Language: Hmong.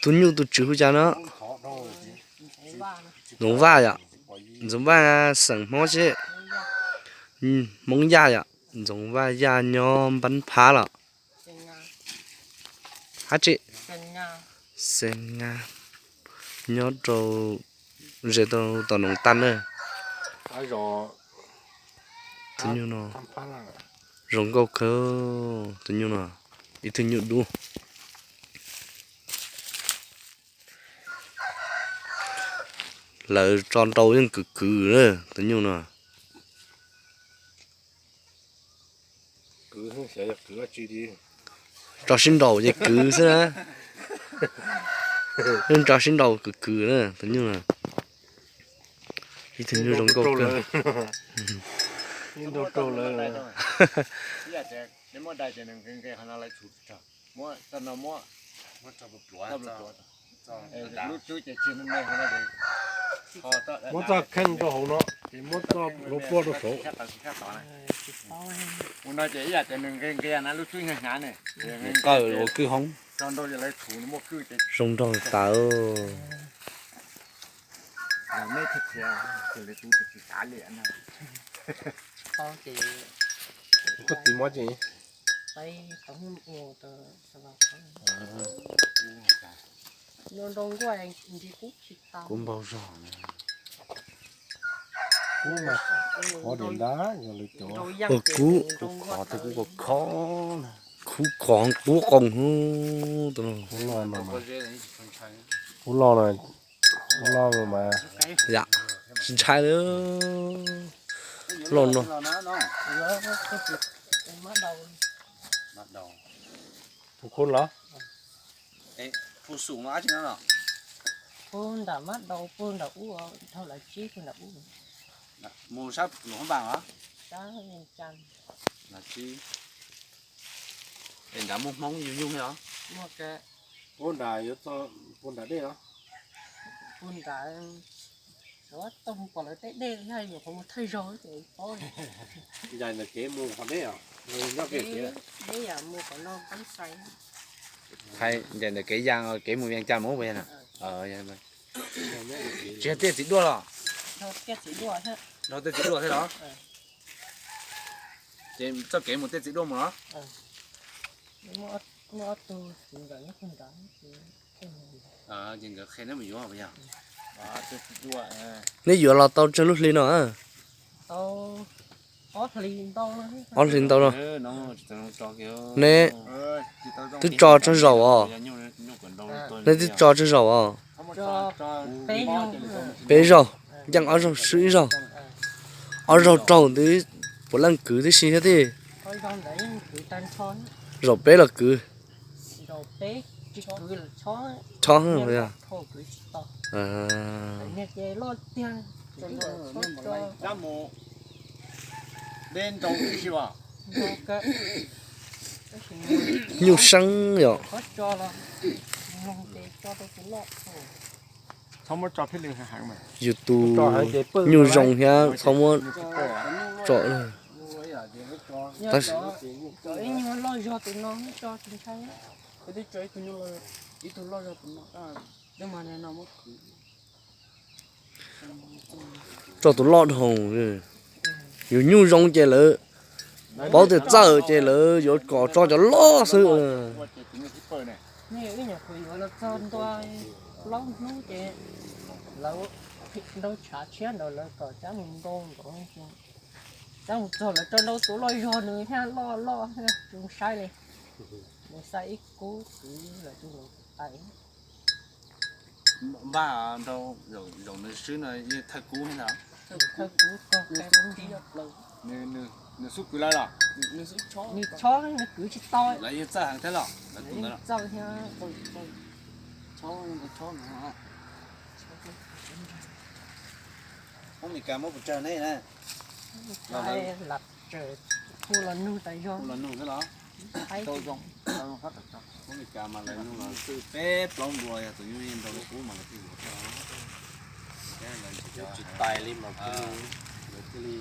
Tus nyuj tus tswv hu cas no? Ntxoov Vaj yom. Ntxoov Vaj xeem Hmoob seb, Hmoob Yaj yom. Ntxoov Vaj Yaj nyob Npab Phab los? Hab tsi? Xees Nga. Nyob rau ze rau tom Noov Tag na. Tus nyuj no zoo nkauj kawg, tus nyuj no, ib tug nyuj dub. Lawv tso nrau yeej kwv kwv na, tus nyuj no. Tso sib nraus ces kwv xwb na. Yeej tso sib nraus kwv kwv na, tus nyuj no. Ib tug nyuj zoo nkauj kawg. Muab txoj kheej rau hauv no ces muab txoj lub puab rau saud. Ua no ces ib yam tias nws nqia nqia na, lub tswb hnyav hnyav ne. Qawm ua kwj hoob. Zoo nraug tas. Koj tiv mob tsi? Kub npaug zog. Kub mas khov li ntag, yog li cov, kub, kub khov thiab kub khov khov na. Kub khov kub qoos. Kub loj no, kub loj no, kub loj no mas. Yam, tsis ntshai li. Loj no. Tus khub los? Pug nram mab daus, pug nram ub, dhau lawv tsib pug nram ub. Mus sab lus hab npas os. Es nrad muaj Hmoob yug nyuj thiab os? Pug nram, pug nram dej os. Pug nram, tau mus pom lawv tej dej thiab, yuav qhov mus thawj zaug ces paub. Ncaim ntawm kev mus qhov deb os, nyob kev kev. Deb yam mus qhov no Pab Xais. Ncaim ntawm kev yas kev mus Vias Cas mus puas yog na? Tsis yog tiaj Txiv Duaj los? Dhau tiaj Txiv Duaj thiab los? Ces txoj kev mus tiaj Txiv Duaj mus los? Ces nkawd qhia neb mus yuav puas yog? Neb yuav los tau tsawg lub hli no? Ob hli ntau no. Neb twb tso tsawg zaus os? Neb twb tso tsawg zaus os? Peb zaug, yeej ob zaug swb ib zaug. Ob zaug raug twb puav leej kwv tib si thiab tij. Zaum peb los kwv. Chob. Nyuj seeb yom. Yus tus nyuj zoo thiab txhob muab tso. Tso tus loj dhau. Yus nyuj zoo ces lawv paub tias txawj ces lawv yuav kom tso cov loj xwb. Plaub hnub ces lawv nrau tshav tshiab ntawd lawv kom cab mus nrau nrau, cab mus txog lawv rau nrau tus loj zog nws thiaj loj loj thiab zoo saib li. Nws xa ib kub kwv lawv tus nkaus tais. Npaj nrau, zaum nws swb no yeej thawj kub thiab ntag. Nws xub kwv lawv los? Nws chob, nws kwv tsis tau. Lawv yeej txawj heev thiab los? Lawv tus ntawd los? Hmoob Mes Kas muab pes tsawg neb na? Lam tsawm, kuj los nug tas zog, kuj los nug xwb los? Tau zoo. Hmoob Mes Kas mas lawv nug los xwb peb plaub ntua, yog tus nyuj yeej nrau kub mas lawv thiaj yuav tau. Tsis tais li mas thiaj li, lawv thiaj li